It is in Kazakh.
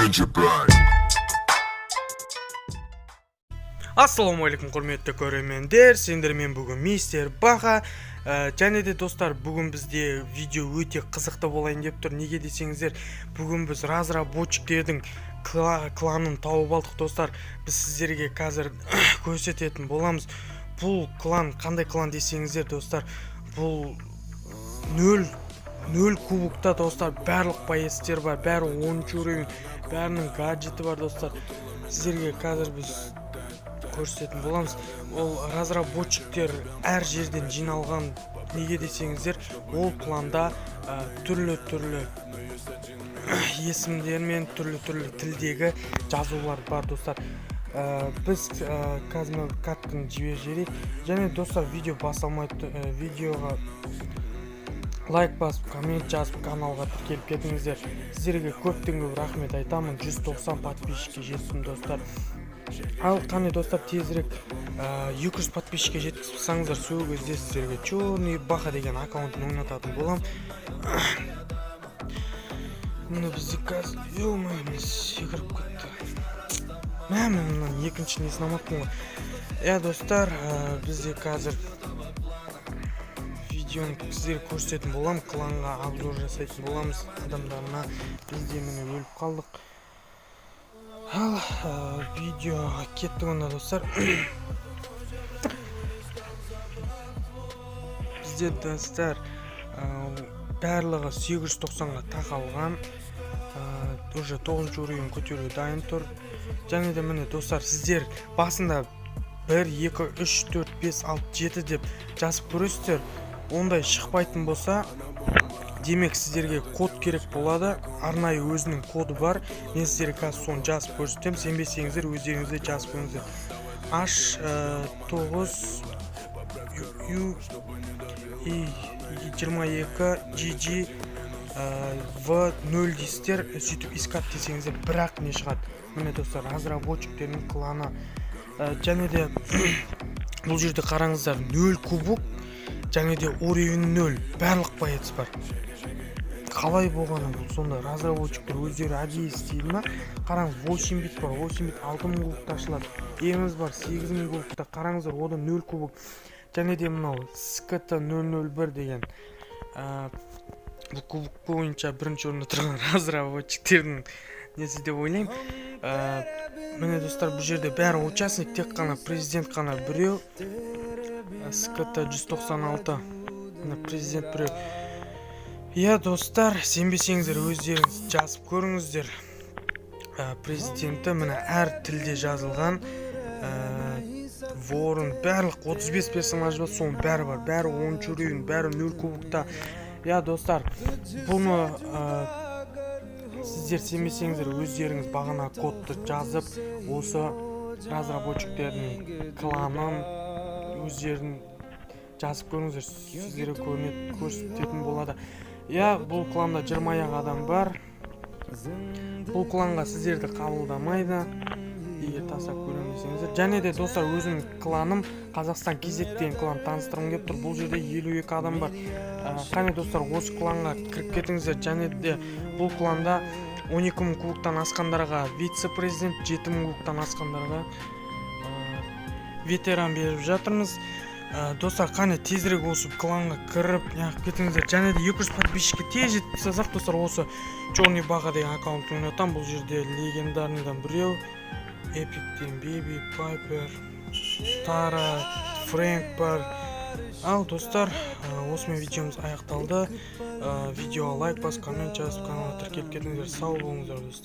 Gingerbread. Ассалаумағалейкум, құрметті көрермендер! Сендермен бүгін мистер Баха. Және де, достар, бүгін бізде видео өте қызықты болайын деп тұр. Неге десеңіздер, бүгін біз разработчиктердің кланын тауып алдық, достар. Біз сіздерге қазір көрсететін боламыз. Бұл клан қандай клан десеңіздер, достар, бұл нөл кубокта, достар, барлық боецтер бар, бәрі 10 уровень, бәрінің гаджеті бар. Достар, сіздерге қазір біз көрсететін боламыз. Ол разработчиктер әр жерден жиналған. Неге десеңіздер, ол кланда түрлі түрлі есімдер мен түрлі түрлі тілдегі жазулар бар, достар. Біз қазір мына катканы жіберіп жіберейік. Және, достар, видео басталмай видеоға лайк басып, коммент жазып, каналға тіркеліп кетіңіздер. Сіздерге көптен көп рахмет айтамын, 190 подписчикке жеттім, достар. Ал қане, достар, тезірек 200 подписчикке жеткізіп тастаңыздар. Сол кезде сіздерге Черный Баха деген аккаунтын ойнататын боламын. Міне, бізде қазір, е мое, секіріп кетті. Мә, мен мынаның екінші несін алмаппын ғой. Иә, достар, бізде қазір видеоны сіздерге көрсететін боламын, кланға обзор жасайтын боламыз адамдарына. Бізде, міне, өліп қалдық. Ал видеоға кеттік онда, достар. Бізде, достар, барлығы 890-ға тақалған, уже тоғызыншы уровень көтеру дайын тұр. Және де, міне, достар, сіздер басында 1, 2, 3, 4, 5, 6, 7 деп жазып көресіздер. Ондай шықпайтын болса, демек, сіздерге код керек болады. Арнайы өзінің коды бар. Мен сіздерге қазір соны жазып көрсетемін. Сенбесеңіздер, өздеріңіз де жазып көріңіздер: H 9 U И 22 GG В 0 дейсіздер. Сөйтіп искать десеңіздер, бірақ не шығады? Міне, достар, разработчиктердің кланы. Және де бұл жерде қараңыздар, 0 кубок және де уровень 0, барлық боец бар. Қалай болғаны бұл сонда? Разработчиктер өздері әдейі істейді ма? Қараңыз, 8 бит бар, 8 бит 6000 кубокта ашылады. Еміз бар 8000 кубокта. Қараңыздар, ода 0 кубок. Және де мынау СКТ 001 деген, бұл кубок бойынша бірінші орында тұрған разработчиктердің несі деп ойлаймын. Міне, достар, бұл жерде бәрі участник, тек қана президент қана біреу, СКТ 196. Міне, президент біреу. Иә, достар, сенбесеңіздер, өздеріңіз жазып көріңіздер. Президенті, міне, әр тілде жазылған. Ворон, барлық 35 персонаж бар, соның бәрі бар, бәрі 10 уровень, бәрі 0 кубокта. Иә, достар, бұны сіздер сенбесеңіздер, өздеріңіз бағана кодты жазып, осы разработчиктердің кланын өздерін жазып көріңіздер, сіздерге көрінеді, көрсететін болады. Иә, бұл кланда 20 ақ адам бар. Бұл кланға сіздерді қабылдамайды, егер тастап көремін десеңіздер. Және де, достар, өзімнің кланым Қазақстан KZ деген клан таныстырғым келіп тұр. Бұл жерде 52 адам бар. Қане, достар, осы кланға кіріп кетіңіздер. Және де бұл кланда 12 мың кубоктан асқандарға вице президент, 7 мың кубоктан асқандарға ветеран беріп жатырмыз. Достар, қане, тезірек осы кланға кіріп, неғып кетіңіздер. Және де 200 подписчикке тез жетіп тастасақ, достар, осы Черный Баха деген аккаунт ойнатамын. Бұл жерде легендарныйдан біреу, эпиктен Биби, Пайпер, Тара, Фрэнк бар. Ал, достар, осымен видеомыз аяқталды. Видеоға лайк басып, коммент жазып, каналға тіркеліп кетіңіздер. Сау болыңыздар, достар.